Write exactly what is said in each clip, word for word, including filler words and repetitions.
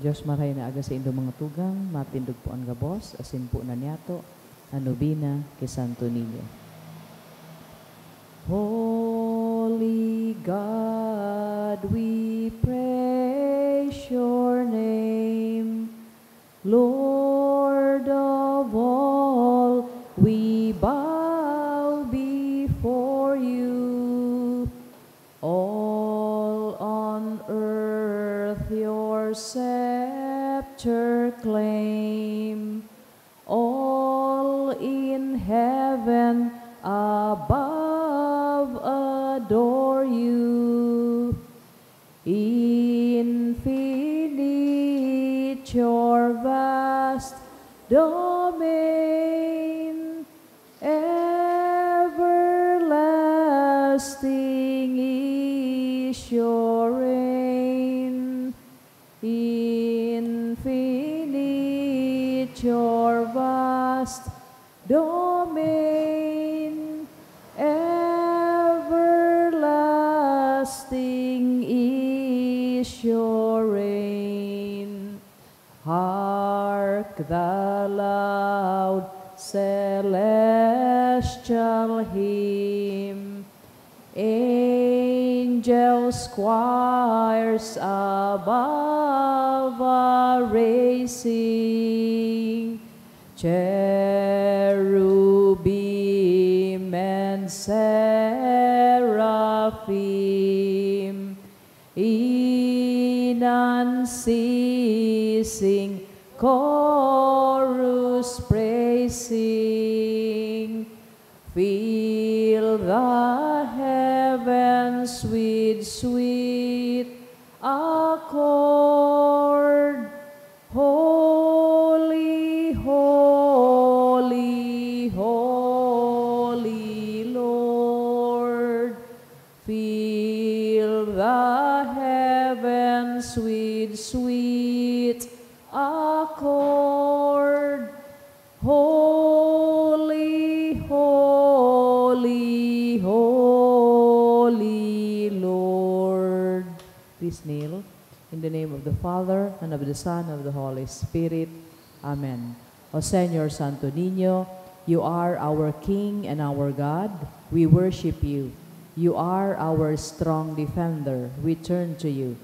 Diyos, marahay na aga saindo mga tugang, matindog po an gabos, asin po na niyato, an nobena ki Santo Niño. Holy God, we praise your name. Lord of all, we bow before you. All on earth your scepter claim. All in heaven above adore you. Infinite your vast domain, everlasting is your reign. Infinite your vast domain, everlasting is your reign. Hark the loud celestial hymn, angels, choirs above are raising, cherubim and seraphim, in unceasing chorus praising, fill the heavens with sweet accord. Holy, holy, holy Lord, fill the heavens with sweet accord. Holy, holy, holy Lord. Please kneel. In the name of the Father, and of the Son, and of the Holy Spirit. Amen. O Señor Santo Niño, you are our King and our God. We worship you. You are our strong defender. We turn to you.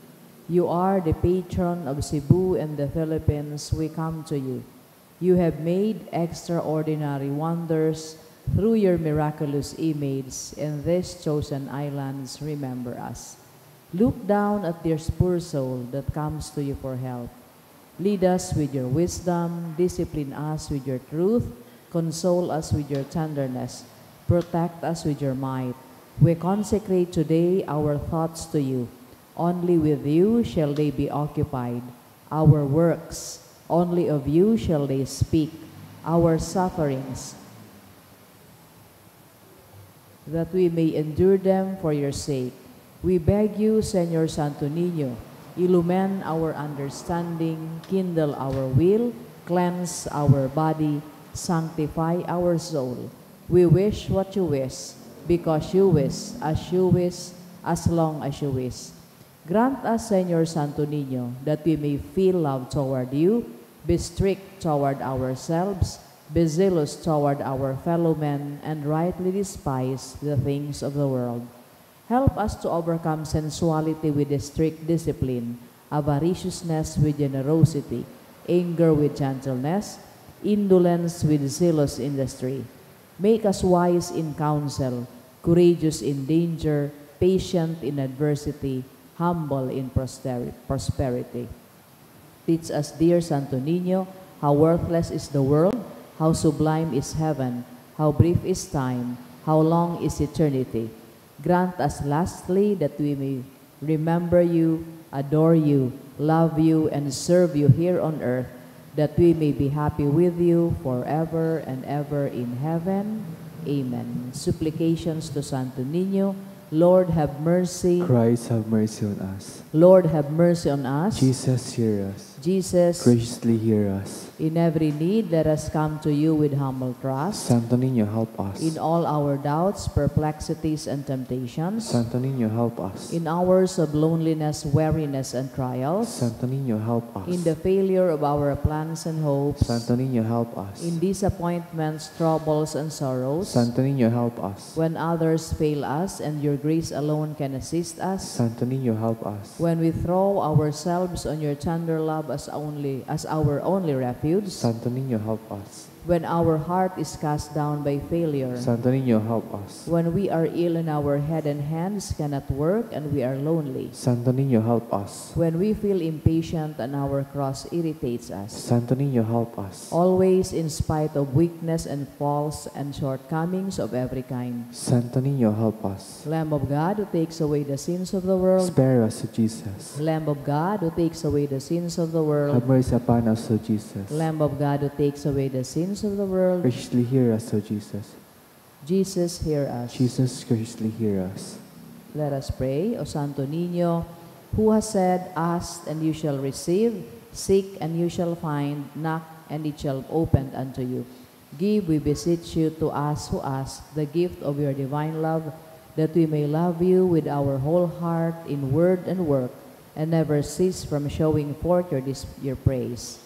You are the patron of Cebu and the Philippines. We come to you. You have made extraordinary wonders through your miraculous image, and these chosen islands remember us. Look down at this poor soul that comes to you for help. Lead us with your wisdom, discipline us with your truth, console us with your tenderness, protect us with your might. We consecrate today our thoughts to you. Only with you shall they be occupied. Our works, only of you shall they speak. Our sufferings, that we may endure them for your sake. We beg you, Señor Santo Niño, illumine our understanding, kindle our will, cleanse our body, sanctify our soul. We wish what you wish, because you wish, as you wish, as long as you wish. Grant us, Señor Santo Niño, that we may feel love toward you, be strict toward ourselves, be zealous toward our fellow men, and rightly despise the things of the world. Help us to overcome sensuality with strict discipline, avariciousness with generosity, anger with gentleness, indolence with zealous industry. Make us wise in counsel, courageous in danger, patient in adversity, humble in prosper-, prosperity. Teach us, dear Santo Niño, how worthless is the world, how sublime is heaven, how brief is time, how long is eternity. Grant us lastly that we may remember you, adore you, love you, and serve you here on earth, that we may be happy with you forever and ever in heaven. Amen. Supplications to Santo Niño. Lord, have mercy. Christ, have mercy on us. Lord, have mercy on us. Jesus, hear us. Jesus, graciously hear us. In every need, let us come to you with humble trust. Santo Niño, help us. In all our doubts, perplexities, and temptations, Santo Niño, help us. In hours of loneliness, weariness, and trials, Santo Niño, help us. In the failure of our plans and hopes, Santo Niño, help us. In disappointments, troubles, and sorrows, Santo Niño, help us. When others fail us and your grace alone can assist us, Santo Niño, help us. When we throw ourselves on your tender love as only, as our only refuge, Santo Niño, help us. When our heart is cast down by failure, Santo Niño, help us. When we are ill and our head and hands cannot work and we are lonely, Santo Niño, help us. When we feel impatient and our cross irritates us, Santo Niño, help us. Always, in spite of weakness and faults and shortcomings of every kind, Santo Niño, help us. Lamb of God, who takes away the sins of the world, spare us, O Jesus. Lamb of God, who takes away the sins of the world, have mercy upon us, O Jesus. Lamb of God, who takes away the sins of the world, graciously hear us, O Jesus. Jesus, hear us. Jesus, graciously hear us. Let us pray. O Santo Niño, who has said, "Ask and you shall receive, seek and you shall find, knock and it shall open unto you." Give, we beseech you, to us who ask the gift of your divine love, that we may love you with our whole heart in word and work, and never cease from showing forth your dis-, your praise.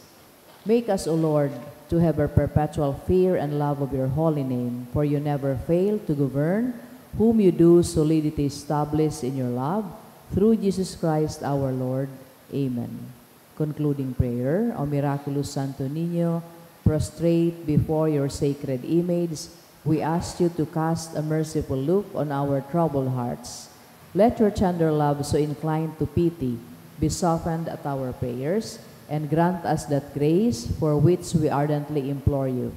Make us, O Lord, to have a perpetual fear and love of your holy name, for you never fail to govern whom you do solidity establish in your love, through Jesus Christ our Lord. Amen. Concluding prayer. O miraculous Santo Niño, prostrate before your sacred image, we ask you to cast a merciful look on our troubled hearts. Let your tender love, so inclined to pity, be softened at our prayers, and grant us that grace for which we ardently implore you.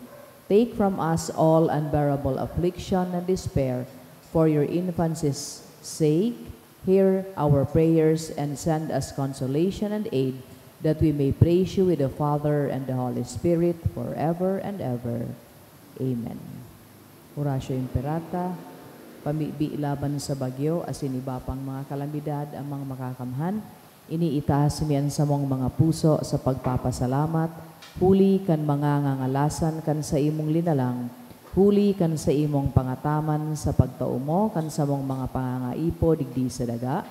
Take from us all unbearable affliction and despair for your infancy's sake. Hear our prayers and send us consolation and aid, that we may praise you with the Father and the Holy Spirit forever and ever. Amen. Oratio Imperata, pamibi laban sa bagyo asin iba pang mga kalamidad an mga makakamhan, ini itaas mi an samong mga puso sa pagpapasalamat, huli kan mga ngangalasan kan saimong linalang, huli kan saimong pangataman sa pagtao mo kan samong mga pangangaipo digdi sa daga,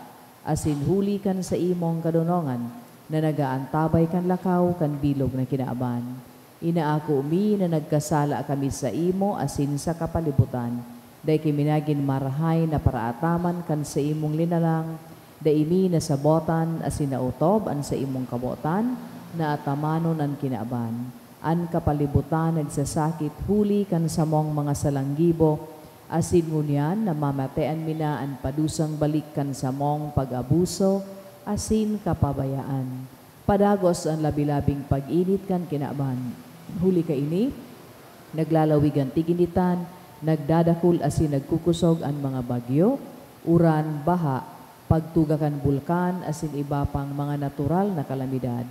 asin huli kan saimong kadonongan na nag-aantabay kan lakaw kan bilog na kinaban. Inaako mi na nagkasala kami saimo asin sa kapalibutan. Dai kami nagin marahay na paraataman kan saimong linalang, dai mi nasabotan asin naotob an saimong kabotan na atamanon an kinaban. An kapalibutan nagsasakit huli kan samong mga salanggibo, asin ngunyan namamatean mi na an padusang balik kan samong pag-abuso asin kapabayaan. Padagos an labi-labing pag-init kan kinaban. Huli kaini, naglalawig an tiginitan, nagdadakul asin nagkukusog an mga bagyo, uran, baha, pagtuga kan bulkan asin iba pang mga natural na kalamidad.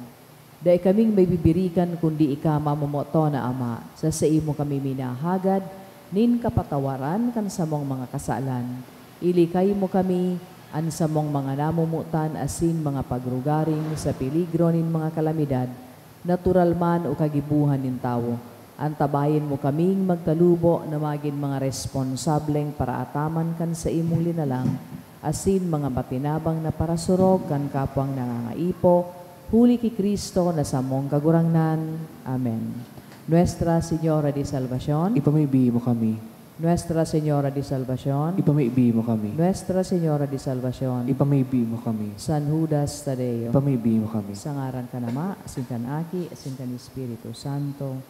Dai kaming mabibirikan kundi ika, mamomoton na Ama. Sa saimo kami minahagad nin kapatawaran kan samong mga kasalan. Ilikay mo kami, an samong mga namomotan asin mga pagrugaring sa peligro nin mga kalamidad, natural man o kagibohan nin tawo. Antabayan mo kaming magkalubo na magin mga responsableng paraataman kan saimong linalang asin mga matinabang na parasurog kan kapwang nangangaipo, huli ki Cristo na samong Kagurangnan. Amen. Nuestra Señora de Salvacion. Ipamibi mo kami. Nuestra Señora de Salvacion. Ipamibi mo kami. Nuestra Señora de Salvacion. Ipamibi mo kami. San Judas Tadeo. Ipamibi mo kami. Sa ngaran kan Ama, asin kan Aki, asin kan Espiritu Santo.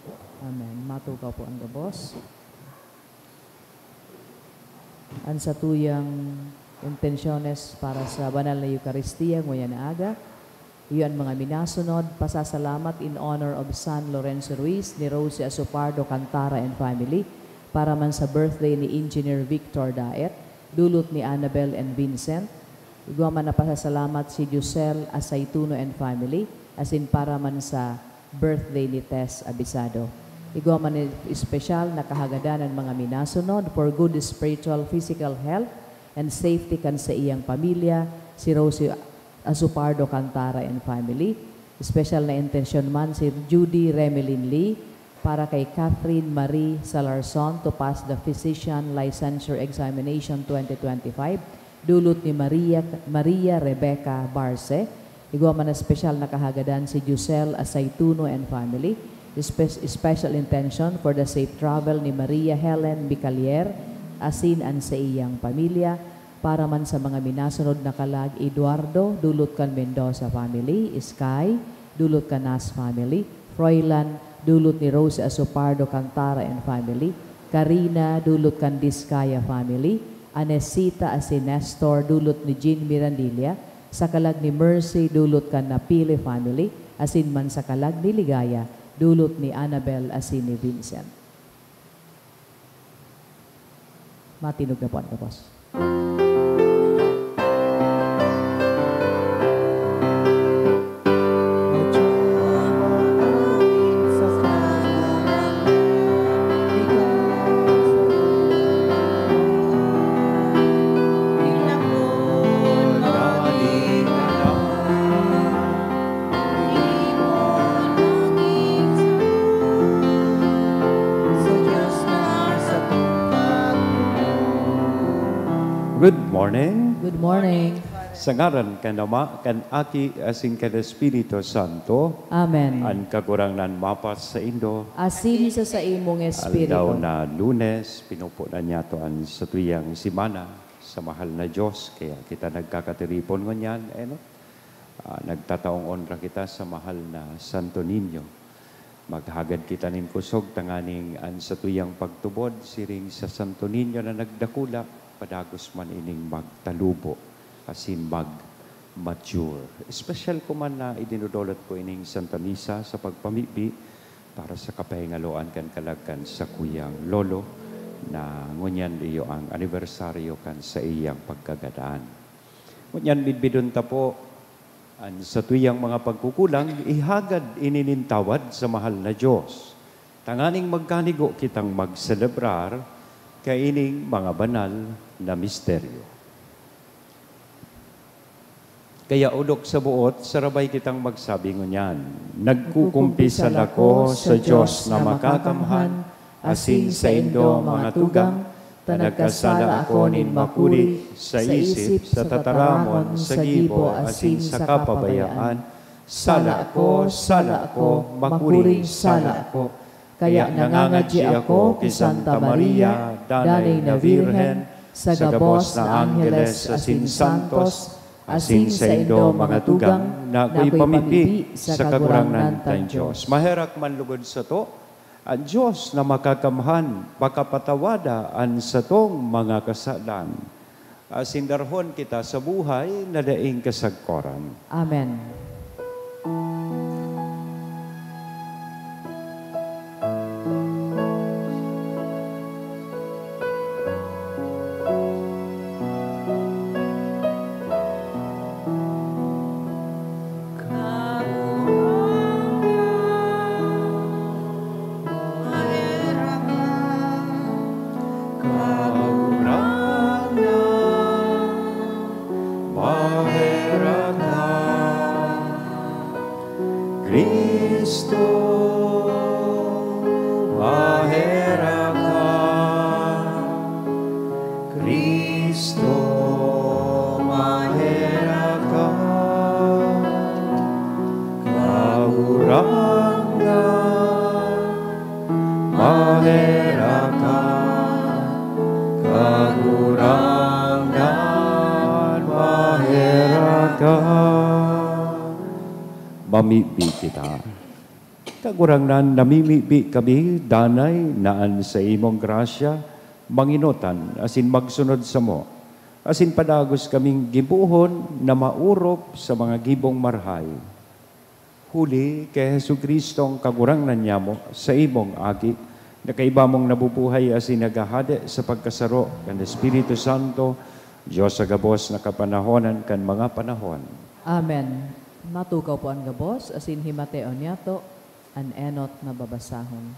Amen. Matukaw po ang gabos. An satuyang intensyones para sa banal na Eukaristia ngunyan na aga, iyo an mga minasunod: pasasalamat in honor of San Lorenzo Ruiz, ni Rosie Asopardo Cantara and family, para man sa birthday ni Engineer Victor Daet, dulot ni Annabel and Vincent. Igwa man na pasasalamat si Giselle Asaituno and family, asin para man sa birthday ni Tess Abisado. Igwa man ni espesyal na kahagadan an mga minasunod for good spiritual, physical health and safety kan saiyang pamilya, si Rosie Asopardo Cantara and family, Special na intensyon man si Judy Remelin Lee para kay Catherine Marie Salarson to pass the Physician Licensure Examination twenty twenty-five, dulot ni Maria, Maria Rebecca Barce. Igwa man na special na kahagadan si Giselle Asaituno and family. Spe-, special intention for the safe travel ni Maria Helen Bicalier asin an saiyang pamilya. Para man sa mga minasunod na kalag, Eduardo, dulot kan Mendoza family, Sky, dulot kan Nas family, Froilan, dulot ni Rose Asopardo Cantara and family, Karina, dulot kan Discaya family, Anesita asin Nestor, dulot ni Jean Mirandilla, sa kalag ni Mercy, dulot kan Napili family, asin man sa kalag ni Ligaya, dulot ni Annabel asin ni Vincent. Matinog na po an gabos. Good morning. Good morning. Sa ngaran kan Ama, kan Aki, asin kan Espiritu Santo. Amen. An Kagurangnan mapasaindo. Asin sa saimong espiritu. Aldaw na Lunes, pinupunan niyato an satuyang semana sa mahal na Dios, kaya kita nagkakatiripon ngunyan, eh, no? Ah, nagtataong onra kita sa mahal na Santo Niño. Maghagad kita nin kusog tanganing an satuyang pagtubod siring sa Santo Niño na nagdakula, padagos man ining magtalubo asin mag-mature. Espesyal ko man na idinodolot ko ining Santa Misa sa pagpamibi para sa kapahingaloan kan kalag kan sakuyang lolo na ngunyan iyo ang anibersaryo kan saiyang pagkagadan. Ngunyan, bidbidon ta po an satuyang mga pagkukulang, ihagad ini nin tawad sa mahal na Dios, tanganing magkanigo kitang magselebrar kaining mga banal na misteryo. Kaya, olok sa boot, sarabay kitang magsabi ngunyan, "Nagkukumpisal ako sa Dios na makakamhan, asin saindo, mga tugang, ta nagkasala ako nin makuri sa isip, sa tataramon, sa gibo, asin sa kapabayaan. Sala ko, sala ko, makuring sala ko. Kaya nangangadyi ako ki Santa Maria, Danay na Birhen, sa gabos na angheles asin santos, asin saindo, mga tugang, na akoy pamibi sa Kagurangnan tang Dios." Maherak man lugod sato, an Dios na makakamhan pakapatawada an satong mga kasalan, asin darahon kita sa buhay na daing kasagkoran. Amen. Cristo, maherak ka. Cristo, maherak ka. Kagurangnan, maherak ka. Kagurangnan, maherak ka. Mamibi kita. Kagurangnan, namimibi kami, danay na an saimong grasya mangenotan asin magsunod samo, asin padagos kaming gibohon na maorop sa mga gibong marahay. Huli ki Jesu-Cristong Kagurangnan nyamo, saimong Aki, na kaiba mong nabubuhay asin naghahade sa pagkasaro kan Espiritu Santo, Dios sa gabos na kapanahonan kan mga panahon. Amen. Matukaw po an gabos, asin himateon niyato an enot na babasahon.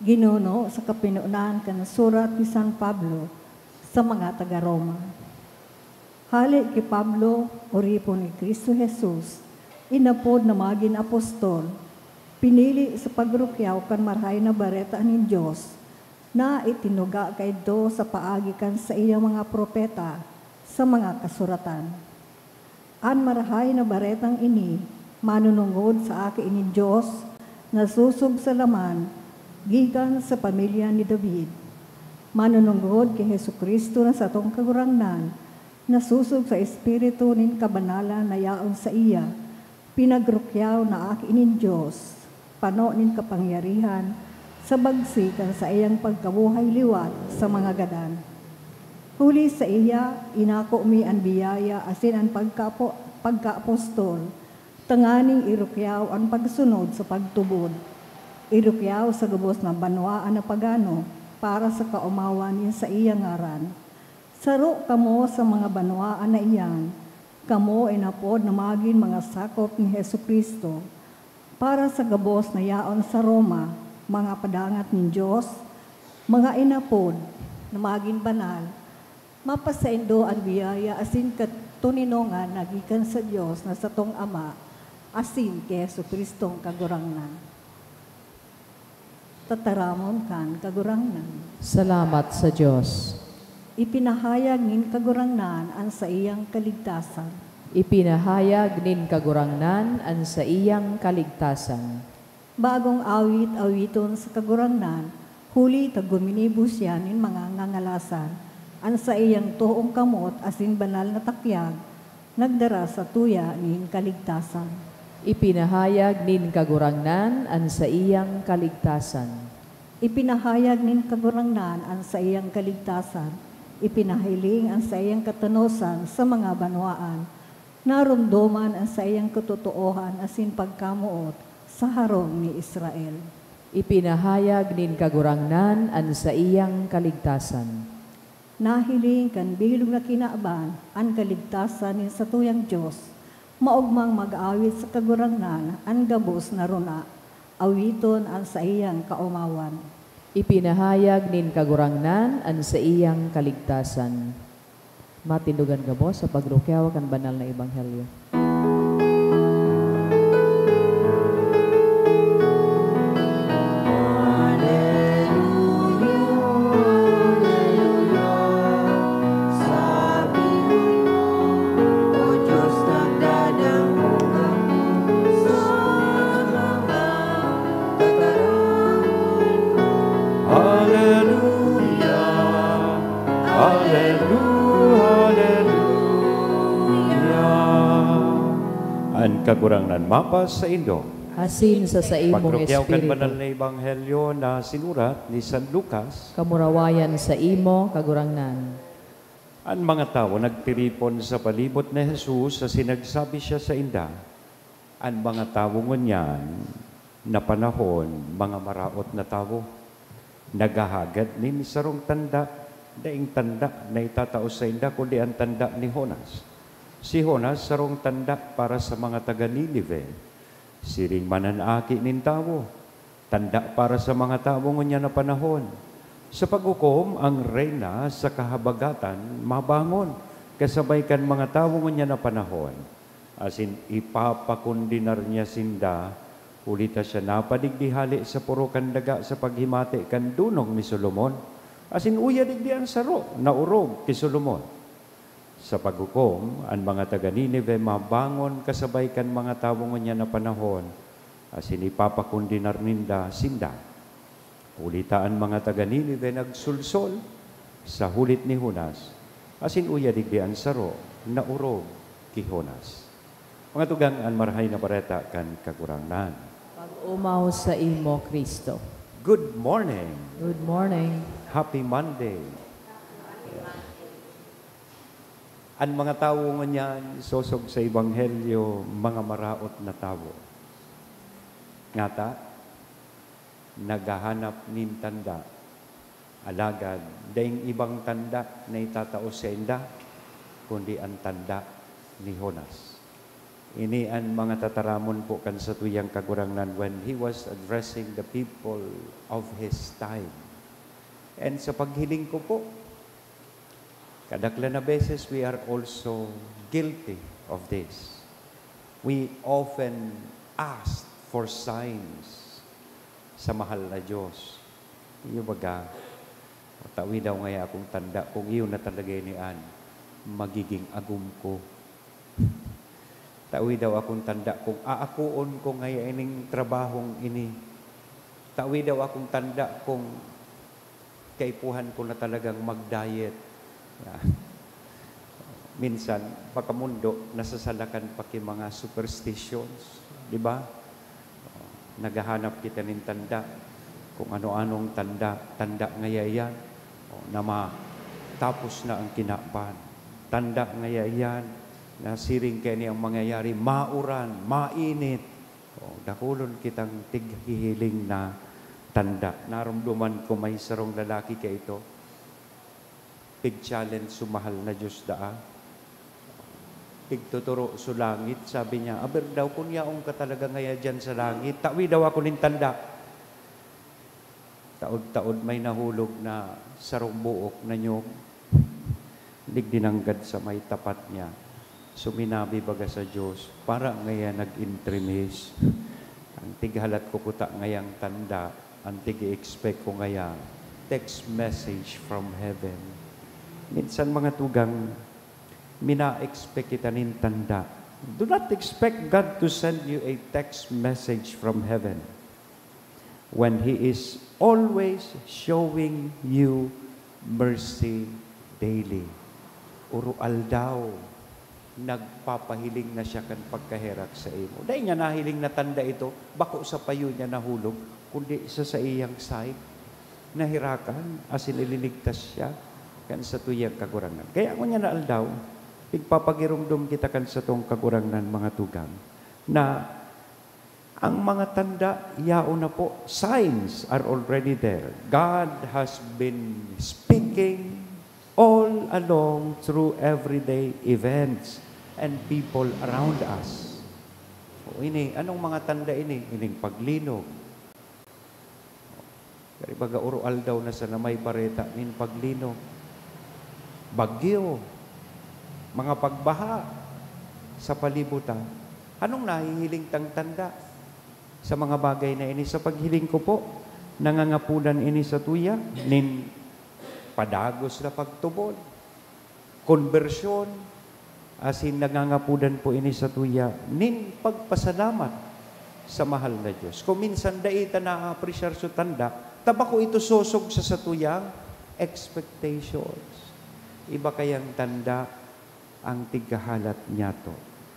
Ginuno sa kapinonan kan surat ni San Pablo sa mga taga Roma. Hale ki Pablo, oripon ni Cristo Jesus, inapod na magin apostol, pinili sa pagrukyaw kan Marahay na Bareta nin Dios, na itinuga kaidto sa paagi kan saiyang mga propeta sa mga kasuratan. An Marahay na Baretang ini manunungod sa Aki nin Dios na sosog sa laman gikan sa pamilya ni David. Manunungod ki Jesu-Cristo na satong Kagurangnan, na sosog sa Espiritu nin kabanalan na yaon saiya, pinagrukyaw na Aki nin Dios, pano nin kapangyarihan, sa bagsi kan saiyang pagkabuhay liwat sa mga gadan. Huli saiya, inako mi an biyaya asin an pagkaapo-, pagkaapostol, tanganing irukyaw an pagsunod sa pagtubod. Irukyaw sa gabos na banwaan na pagano para sa kaomawan nin saiyang ngaran. Saro kamo sa mga banwaan na iyan, kamo inapod na magin mga sakop ni Jesu-Cristo. Para sa gabos na yaon sa Roma, mga padangat nin Dios, mga inapod na magin banal, mapasaindo an biyaya asin katoninongan na gikan sa Dios na satong Ama asin ki Jesu-Cristong Kagurangnan. Tataramon kan Kagurangnan. Salamat sa Dios. Ipinahayag nin Kagurangnan an saiyang kaligtasan. Ipinahayag nin Kagurangnan an saiyang kaligtasan. Bagong awit, awiton sa Kagurangnan, huli ta guminibo siya nin mga ngangalasan. An saiyang toong kamot asin banal na takyag nagdara sa tuya nin kaligtasan. Ipinahayag nin Kagurangnan an saiyang kaligtasan. Ipinahayag nin Kagurangnan an saiyang kaligtasan. Ipinahiling an saiyang katanosan sa mga banwaan. Naromdoman an saiyang katotoohan asin pagkamoot sa harong ni Israel. Ipinahayag nin Kagurangnan an saiyang kaligtasan. Nahiling kan bilog na kinaban an kaligtasan nin satuyang Dios, maogmang mag-awit sa Kagurangnan an gabos na rona, awiton an saiyang kaomawan. Ipinahayag nin Kagurangnan an saiyang kaligtasan. Matindogan gabos sa pagrukyaw kan banal na ebanghelyo. Hallelujah! Hallelujah! Hallelujah! An Kagurangnan mapasaindo. Asin sa saimong Pagrukyaw kan espiritu. Banal na Ebanghelyo na sinurat ni San Lucas. Kamurawayan sa imo, Kagurangnan. An mga tawo nagtiripon sa palibot ni Jesus asin nagsabi siya sainda, "An mga tawo ngunyan na panahon, mga maraot na tawo. Naghahagad nin sarong tanda, daing tanda na itatao sainda kundi an tanda ni Jonas. Si Jonas sarong tanda para sa mga taga Ninive. Siring man an Aki nin Tawo, tanda para sa mga tawo ngunyan na panahon. Sa paghukom, ang reyna sa kahabagatan mabangon kasabay kan mga tawo ngunyan na panahon, asin ipapakondenar niya sinda, huli ta siya napadigdi hale sa poro kan daga sa paghimati kan dunong ni Solomon, asin uya digdi an saro na orog ki Solomon. Sa paghukom, an mga taga Ninive mabangon kasabay kan mga tawo ngunyan na panahon, asin ipapakondenar ninda sinda. Huli ta an mga taga Ninive nagsolsol sa hulit ni Jonas, asin uya digdi an saro na orog ki Jonas." Mga tugang, an Marahay na Bareta kan Kagurangnan. Pag-omaw sa imo, Cristo. Good morning. Good morning. Happy Monday. An mga tawo ngunyan sosog sa Ebanghelyo, mga maraot na tawo. Ngata, naghahanap nin tanda, alagad daing ibang tanda na itatao sainda, kundi an tanda ni Jonas. Ini an mga tataramon po kan satuyang Kagurangnan when he was addressing the people of his time. And sa paghiling ko po, kadaklan na beses we are also guilty of this. We often ask for signs sa mahal na Diyos. Iyo baga, tawi daw ngaya akong tanda kung iyo na talaga ini an magiging agom ko. Tawi daw akong tanda kung aakoon ko ngaya ining trabahong ini. Tawi daw akong tanda kung kaipuhan ko na talagang mag-diet. Ah, minsan, pakamundo, nasasalakan pa ki mga superstitions, di ba? Naghahanap kita nin tanda, kung ano-anong tanda, tanda ngaya iyan, o, na matapos na ang kinaban. Tanda ngaya iyan, na siring kaini ang mangyayari, mauran, mainit. O, dakulon kitang tighihiling na tanda. Naromdoman ko may sarong lalaki kaito, pig-challenge so mahal na Diyos daa. Pigtuturo so langit, sabi niya, "Aber daw, kun yaon ka talaga ngaya diyan sa langit, tawi daw ako nin tanda." Taod-taod may nahulog na sarong buok na niyog, digdi nanggad sa may tapat niya. Suminabi baga sa Diyos, "Para ngaya nag-intremes. Ang tighalat ko kuta ngayang tanda, ang tig-i-expect ko ngaya, text message from heaven." Minsan, mga tugang, mina-expect kita nin tanda. Do not expect God to send you a text message from heaven when He is always showing you mercy daily. Oro-aldaw, nagpapahiling na siya kan pagkaherak saimo. Dai niya nahiling na tanda ito, bako sa payo niya nahulog, kundi sa saiyang side, naherakan, asin ililigtas siya kan satuyang Kagurangnan. Kaya ngunyan na aldaw, igpapagiromdom kita kan satong Kagurangnan, mga tugang, na ang mga tanda, yaon na po. Signs are already there. God has been speaking all along through everyday events and people around us. O ini, anong mga tanda ini? Ining paglinog. Kaya baga oro-aldaw na sana may bareta nin paglinog. Bagyo, mga pagbaha sa palibot ta. Anong nahihiling tang tanda sa mga bagay na ini? Sa paghiling ko po, nangangapulan ini sa tuya nin padagos na pagtubod, konbersyon, asin nangangapudan po ini sa tuya nin pagpasalamat sa mahal na Diyos. Kung minsan dai ta naapresyar so tanda, ta bako ito sosog sa satuyang expectations. Iba kayang tanda ang tigkahalat niyato.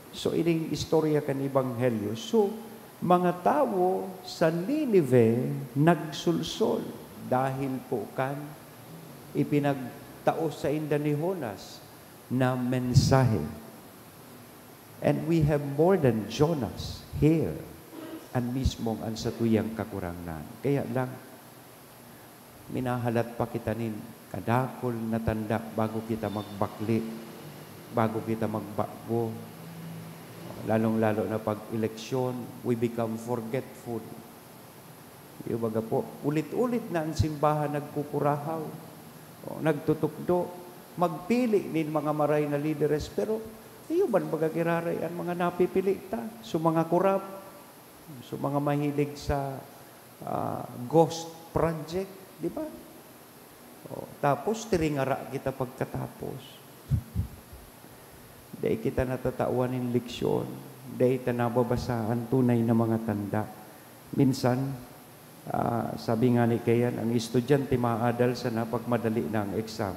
So, ining istorya kan Ebanghelyo. So, mga tawo sa Ninive nagsulsol dahil po kan ipinagtao sainda ni Jonas na mensahe. And we have more than Jonas here, an mismong an satuyang Kagurangnan. Kaya lang, minahalat pa kita nin kadakul na tanda bago kita magbakle, bago kita magbago. Lalong-lalo na pag eleksyon, we become forgetful. Yung baga po, ulit-ulit na ang simbahan nagkukurahaw, o, nagtutukdo, magpili nin mga maray na lideres, pero iyo man baga giraray an mga napipili ta? So, mga korap, so, mga mahilig sa, ah, ghost project, di ba? O, tapos, tiringara kita pagkatapos. Dai kita natatawan nin leksyon, dai ta nababasa an tunay na mga tanda. Minsan, ah, sabi ngani kaiyan, ang estudyante maadal sana pag madali na ang exam.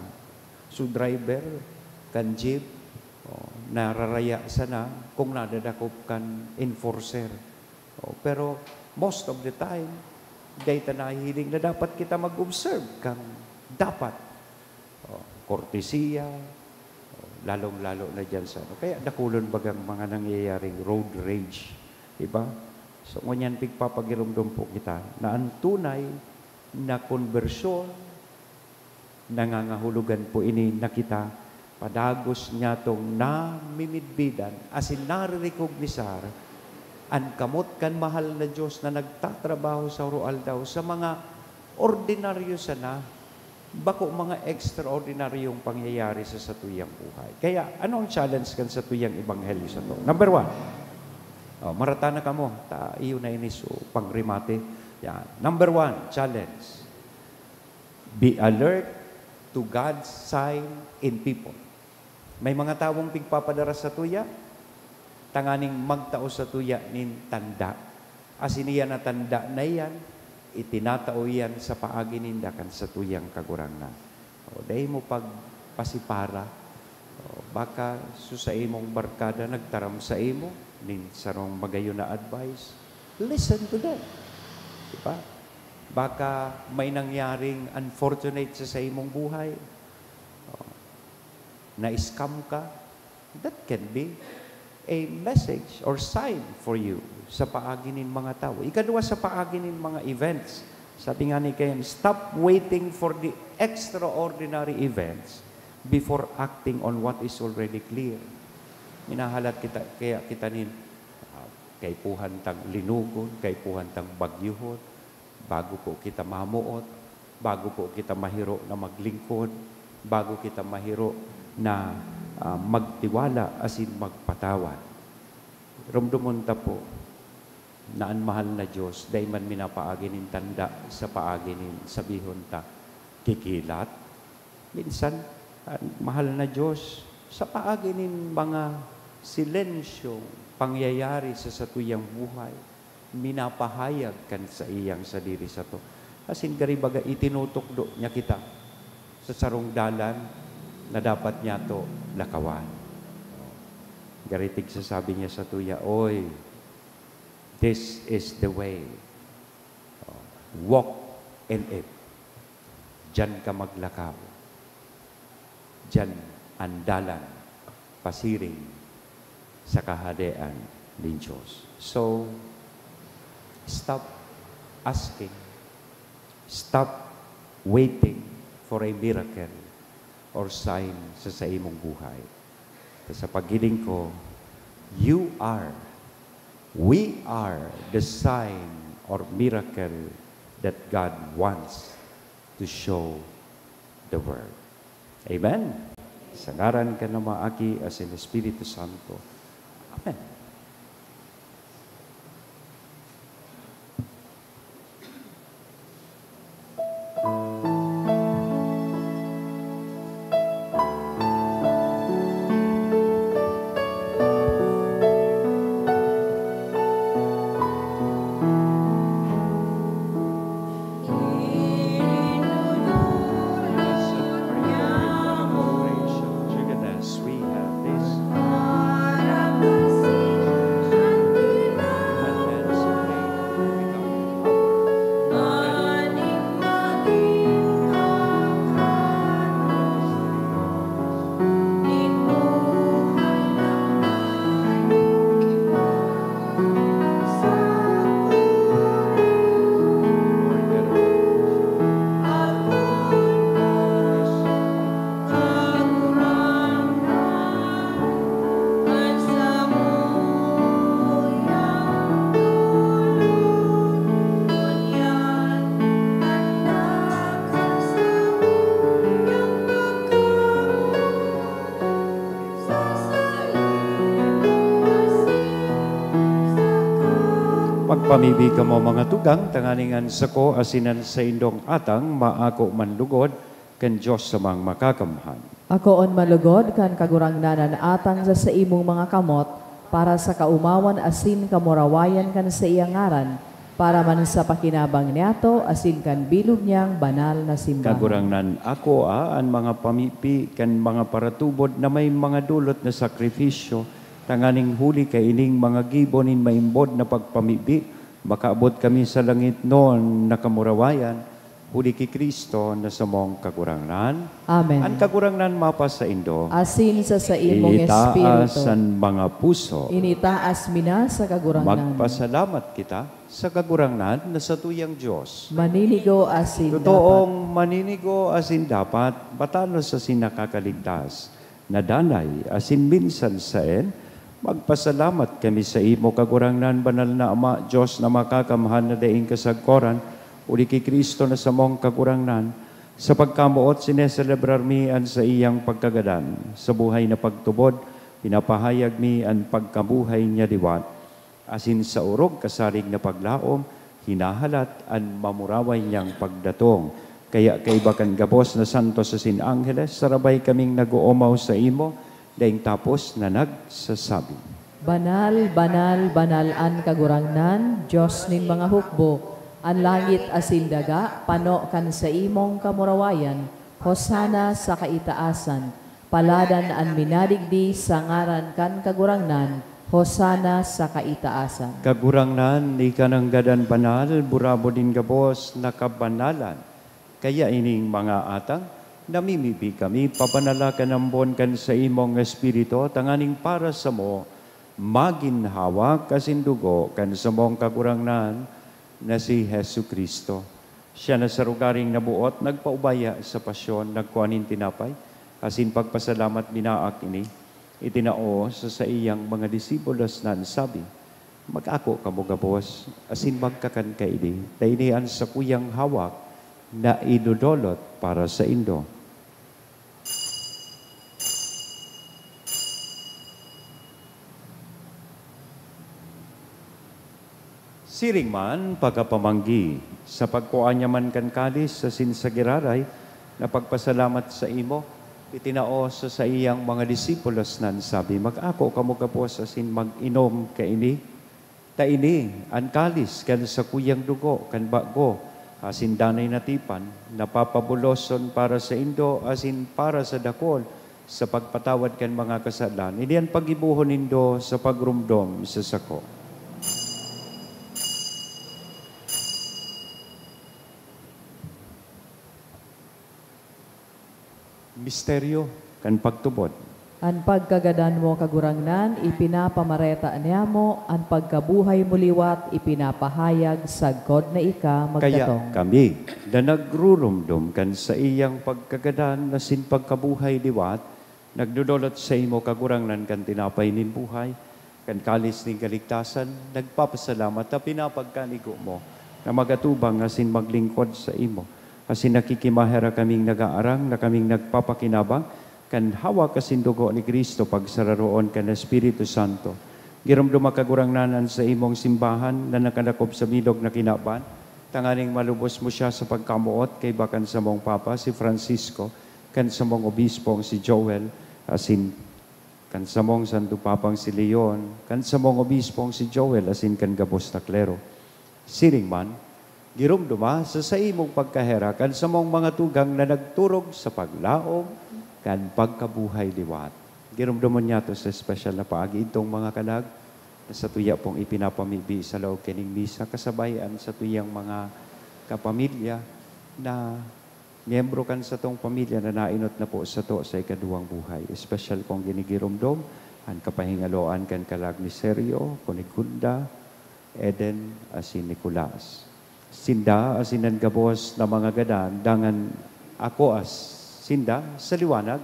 So, driver kan jeep, o, nararaya sana kung nadadakop kan enforcer. O, pero most of the time, dai ta nahihiling na dapat kita mag-observe kan dapat. O, kortesiya, o, lalong-lalo na diyan sa ano. Kaya dakulon bagang mga nangyayaring road rage, di ba? So, ngunyan pigpapagiromdom po kita na ang tunay na konbersyon, nangangahulugan po ini na kita Padagos niyatong namimidbidan asin narerekognisar an kamot kan mahal na Dios na nagtatrabaho sa aroaldaw sa mga ordinaryo sana, bako mga ekstraordinaryong pangyayari sa satuyang buhay. Kaya, ano ang challenge kan satuyang ebanghelyo sato? Number one, oh, marata na kamo, ta iyo na ini, so, pangremate. Yan. Number one, challenge. Be alert to God's sign in people. May mga tawong pigpapadara satuya, tanganing magtao satuya nin tanda. Asin iyan na tanda na iyan, itinatao iyan sa paagi ninda kan satuyang Kagurangnan. O, dai mo pagpasipara. O, baka su saimong barkada nagtaram saimo nin sarong magayon na advice. Listen to them. Di ba? Baka may nangyaring unfortunate sa saimong buhay. O, na-scam ka. That can be a message or sign for you sa paagi nin mga tawo. Ikaduwa, sa paagi nin mga events. Sabi nga ni Ken, "Stop waiting for the extraordinary events before acting on what is already clear." Minahalat kita, kaya kita nin, ah, kaipuhan tang linugon, kaipuhan tang bagyuhon, bago po kita mamoot, bago po kita mahiro na maglingkod, bago kita mahiro na, ah, magtiwala asin magpatawad. Romdomon ta po na an mahal na Dios dai man minapaagi nin tanda sa paagi nin sabihon ta, "Kikilat." Minsan, an mahal na Dios, sa paagi nin mga silensyong pangyayari sa satuyang buhay, minapahayag kan saiyang sadiri sato. Asin gari baga, itinutukdo niya kita sa sarong dalan na dapat niyato lakawan. Gari tigsasabi niya satuya, "Oy, this is the way. Walk in it." Diyan ka maglakaw. Diyan an dalan pasiring sa Kahadean nin Dios. So, stop asking, stop waiting for a miracle or sign sa saimong buhay. Sa paghiling ko, you are, we are the sign or miracle that God wants to show the world. Amen. Sa ngaran kan Ama, Aki, asin Espiritu Santo. Amen. Magpamibi kamo, mga tugang, tanganing an sako asin an saindong atang maako man lugod kan Dios samang Makakamhan. Akoon man lugod kan Kagurangnan an atang sa saimong mga kamot, para sa kaomawan asin kamurawayan kan saiyang ngaran, para man sa pakinabang niyato asin kan bilog niyang banal na simbahan. Kagurangnan, akoa an mga pamibi kan mga paratubod na may mga dolot na sakrifisyo, tanganing huli kaining mga gibo nin maimbod na pagpamibi, makaabot kami sa langitnon na kamurawayan, huli ki Cristo na samong Kagurangnan. Amen. An Kagurangnan mapasaindo. Asin sa saimong Itaas espiritu. An mga puso. Initaas mi na sa Kagurangnan. Magpasalamat kita sa Kagurangnan na satuyang Dios. Maninigo asin Totoong dapat. Maninigo asin dapat, matanos asin nakakaligtas. Nadanay asin minsan saen, magpasalamat kami saimo, Kagurangnan, Banal na Ama, Dios na makakamhan na daing kasagkoran, huli ki Cristo na samong Kagurangnan. Sa pagkamoot, sineselebrar mi an saiyang pagkagadan. Sa buhay na pagtubod, pinapahayag mi an pagkabuhay niya liwat. Asin sa orog kasarig na paglaom, hinahalat an mamuraway niyang pagdatong. Kaya kaiba kan gabos na santos asin angheles, sarabay kaming nag-oomaw saimo, daing tapos na nagsasabi, "Banal, banal, banal an Kagurangnan, Dios nin mga hukbo. An langit asin daga pano kan saimong kamurawayan. Hosana sa kaitaasan. Paladan an minadigdi sa ngaran kan Kagurangnan. Hosana sa kaitaasan." Kagurangnan, ika nanggad an banal, burabod nin gabos na kabanalan. Kaya ining mga atang, namimibi kami, pabanala kan ambon kan saimong Espiritu, tanganing para samo, magin hawak asin dugo kan samong Kagurangnan na si Jesu-Cristo. Siya na sa rogaring naboot, nagpaubaya sa pasyon, nagkua nin tinapay, asin pagpasalamat, binaak ini, itinao sa saiyang mga disipulos na an sabi, "Mag-ako kamo gabos, asin magkakan kaini, ta ini an sakuyang hawak na idodolot para saindo." Siring man, pagkapamanggi, sa pagkua niya man kan kalis asin sa giraray na pagpasalamat saimo, itinao sa saiyang mga disipulos na an sabi, "Mag-ako kamo gabos asin mag-inom kaini, ta ini an kalis kan sakuyang dugo kan bago asin danay na tipan, na papabuloson para saindo asin para sa dakul sa pagpatawad kan mga kasalan. Ini an paggibohon nindo sa pagromdom sa sako." Misteryo kan pagtubod. An pagkagadan mo, Kagurangnan, ipinapamareta niamo, an pagkabuhay mo liwat ipinapahayag sagkod na ika magdatong. Kaya kami, na nagruromdom kan saiyang pagkagadan asin pagkabuhay liwat, nagdodolot saimo, Kagurangnan, kan tinapay nin buhay, kan kalis nin kaligtasan, nagpapasalamat ta pinapagkanigo mo na magatubang asin maglingkod saimo. Asin nakikimaherak kaming nagaarang na kaming nagpapakinabang kan hawak asin dugo ni Cristo pagsararoon kan Espiritu Santo. Giromdoma, Kagurangnan, an saimong simbahan na nakadakop sa bilog na kinaban, tanganing malubos mo siya sa pagkamoot kaiba kan samong Papa, si Francisco, kan samong Obispong si Joel, asin kan samong Santo Papang si Leon, kan samong Obispong si Joel, asin kan gabos na klero. Siring man, giromdoma sa saimong pagkaherak an samong mga tugang na nagturog sa paglaom kan pagkabuhay liwat. Giromdomon niyato sa espesyal na paagi idtong mga kalag na satuya pong ipinapamibi sa laog kaning misa, kasabay an satuyang mga kapamilya na miyembro kan satong pamilya na nainot na po sato sa ikaduwang buhay. Espesyal kong ginigiromdom an kapahingaloan kan kalag ni Sergio, Cunegunda, Eden, asin Nicolas. Sinda asin an gabos na mga gadan, dangan ako as sinda sa liwanag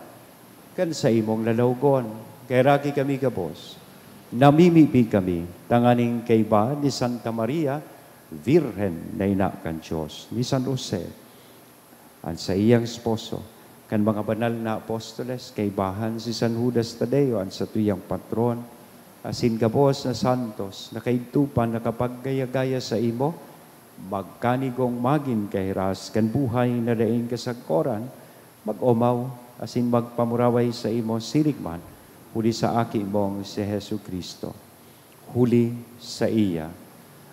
kan saimong lalawgon. Kaheraki kami gabos, namimibi kami tanganing kaiba ni Santa Maria, Virgen na ina kan Dios, ni San Jose, an saiyang esposo, kan mga banal na apostoles, kaibahan si San Judas Tadeo, an satuyang patron, asin gabos na santos na kaidto pa nakapaggaya-gaya saimo, magkanigong magin kahiras kan buhay na daing kasagkoran, mag-omaw asin magpamuraway saimo siring man, huli sa Aki mong si Jesu-Cristo. Huli saiya,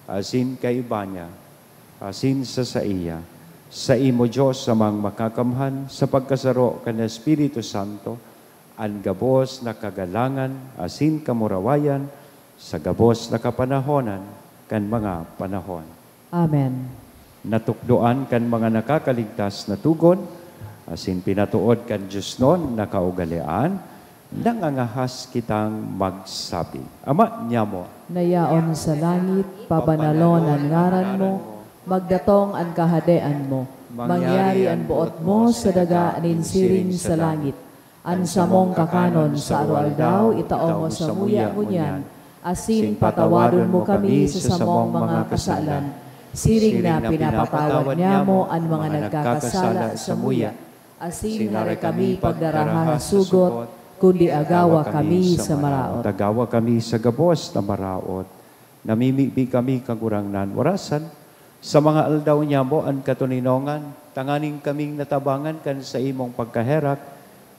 asin kaiba niya, asin sa saiya, saimo, Dios Amang Makakamhan, sa pagkasaro kan Espiritu Santo, an gabos na kagalangan asin kamurawayan sa gabos na kapanahonan kan mga panahon. Amen. Natukdoan kan mga nakakaligtas na tugon, asin pinatood kan diosnon na kaugalean, nangangahas kitang magsabi, Ama niamo, na yaon sa langit, pabanalon an ngaran mo, magdatong an kahadean mo, mangyari an boot mo sa daga nin siring sa langit. An samong kakanon sa aroaldaw, itao mo samuya ngunyan, asin patawadon mo kami sa samong mga kasalan, siring na pinapatawad niamo an mga nagkakasala samuya. Asin hare kami pagdaraha sa sugot, kundi agawa kami sa maraot. Agawa kami sa gabos na maraot. Namimibi kami, Kagurangnan, warasan, sa mga aldaw niamo an katoninongan, tanganing kaming natabangan kan saimong pagkaherak,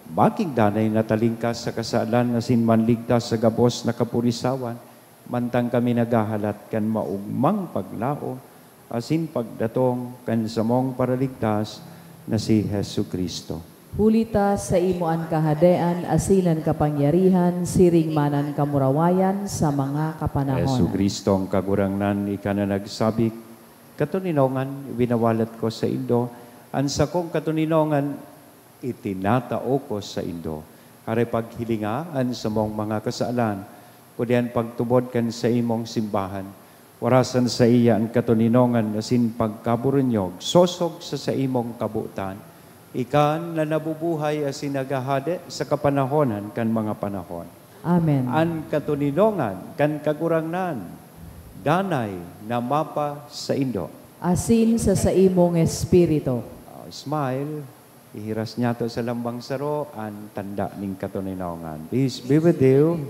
magin danay na talingkas sa kasalan asin manligtas sa gabos na kapurisawan, mantang kami naghahalat kan maogmang paglaom asin pagdatong kan samong Paraligtas na si Jesu-Cristo. Huli ta saimo an kahadean asin an kapangyarihan siring man an kamurawayan sa mga kapanahonan. Jesu-Cristo, ang Kagurangnan, ika na nagsabi, "Katoninongan, winawalat ko saindo, an sakong katoninongan itinatao ko saindo." Hare, paghilinga an samong mga kasalan, kundi an pagtubod kan saimong simbahan. Warasan saiya an katoninongan asin pagkaburunyog, sosog sa saimong kabotan. Ika na nabubuhay asin naghahade sa kapanahonan kan mga panahon. Amen. An katoninongan kan Kagurangnan, danay na mapa saindo. Asin sa saimong espiritu. Oh, smile. Ihiras niyato sa lambang saro an tanda nin katoninongan. Peace be with you.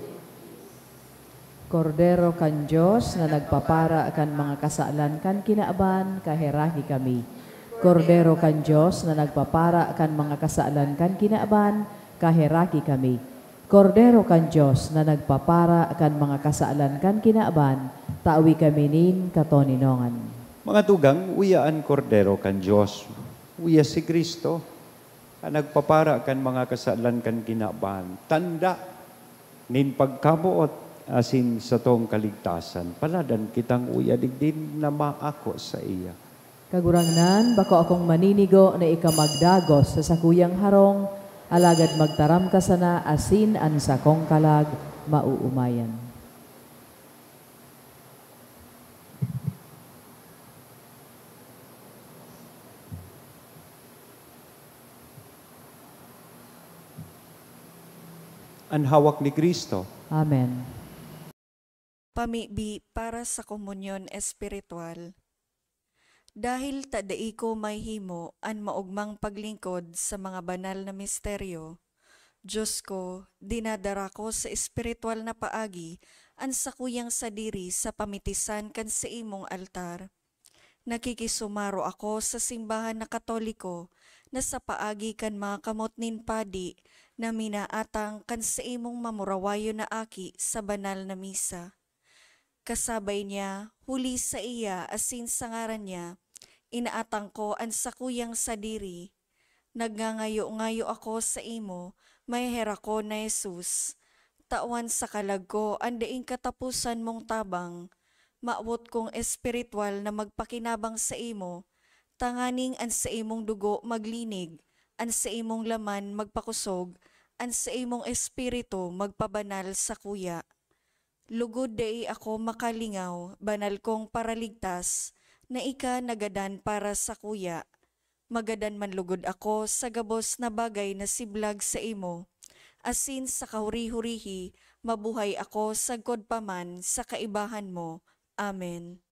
Kordero kan Dios na nagpapara kan mga kasalan kan kinaban, kaheraki kami. Kordero kan Dios na nagpapara kan mga kasalan kan kinaban, kaheraki kami. Kordero kan Dios na nagpapara kan mga kasalan kan kinaban, tawi kami nin katoninongan. Mga tugang, uya an Kordero kan Dios. Uya si Cristo, an nagpapara kan mga kasalan kan kinaban, tanda nin pagkaboot asin satong kaligtasan. Paladan kitang uya digdi na maako saiya. Kagurangnan, bako akong maninigo na ika magdagos sa sakuyang harong, alagad magtaram ka sana asin an sakong kalag maoomayan. An hawak ni Cristo. Amen. Pamibi para sa komunyon espiritual. Dahil ta dai ko mahimo an maogmang paglingkod sa mga banal na misteryo, Diyos ko, dinadara ko sa espiritual na paagi an sakuyang sadiri sa pamitisan kan saimong altar. Nakikisumaro ako sa simbahan na Katoliko na sa paagi kan mga kamot nin padi na minaatang kan saimong mamurawayon na aki sa banal na misa. Kasabay niya, huli saiya asin sa ngaran niya, inaatang ko an sakuyang sadiri. Nagngangayo-ngayo ako saimo, maheherak ko na Jesus, tawan sa kalag ko an daing kataposan mong tabang. Mawot kong espiritual na magpakinabang saimo, tanganing an saimong dugo maglinig, an saimong laman magpakosog, an saimong espiritu magpabanal sakuya. Lugod dai ako makalingaw, banal kong Paraligtas, na ika nagadan para sakuya. Magadan man lugod ako sa gabos na bagay na siblag saimo, asin sa kahuri-hurihi mabuhay ako sagkod pa man sa kaibahan mo. Amen.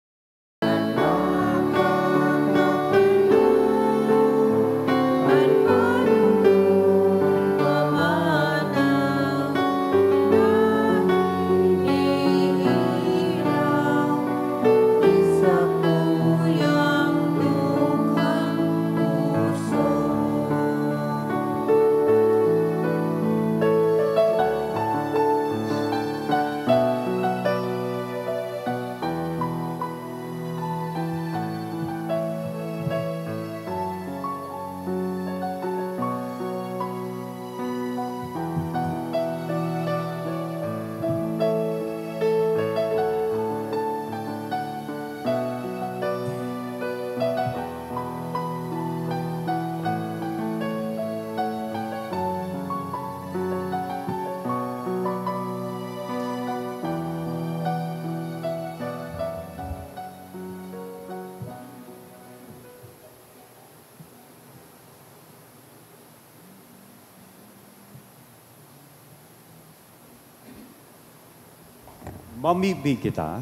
Mamibi kita.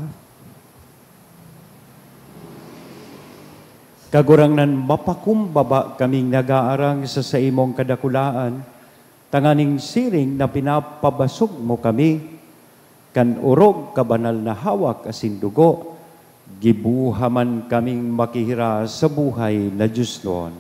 Kagurangnan, mapakumbaba kaming nag-aarang sa saimong kadakulaan, tanganing siring na pinapabasog mo kami kan orog kabanal na hawak asin dugo, gibuha man kaming makihira sa buhay na diosnon.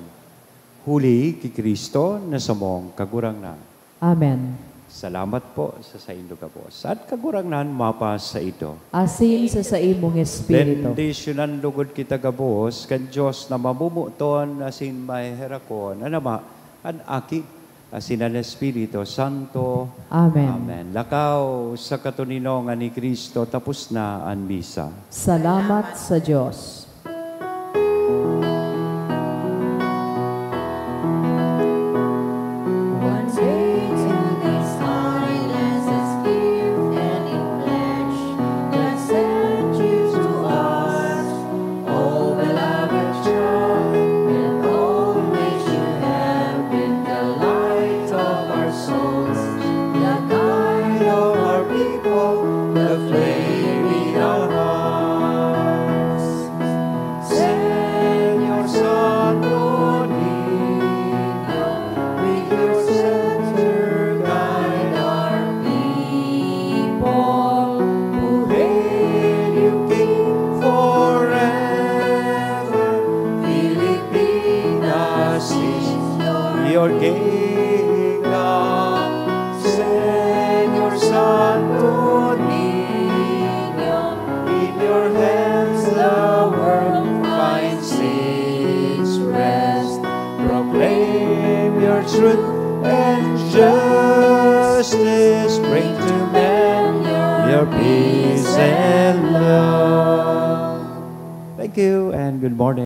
Huli ki Cristo na samong Kagurangnan. Amen. Salamat po sa saindo gabos. At Kagurangnan, mapa sa ito. Asin sa saimong espiritu. Bendisyonan lugod kita gabos kan Dios na mamomoton asin maheherakon, an Ama, an Aki, asin an Espiritu Santo. Amen. Amen. Lakaw sa katoninongan ni Cristo, tapos na an misa. Salamat sa Dios. One day to this island as gift and in pledge, God sent you to us, oh beloved child, and always you have been the light of our souls, the guide of our people, the flame in our hearts. Señor Santo Niño, with your scepter guide our people, who hail you King forever. Filipinas is your kingdom, Señor Santo Niño. In your hands the world finds its rest. Proclaim your truth and justice. Bring to men your peace and love. Thank you and good morning.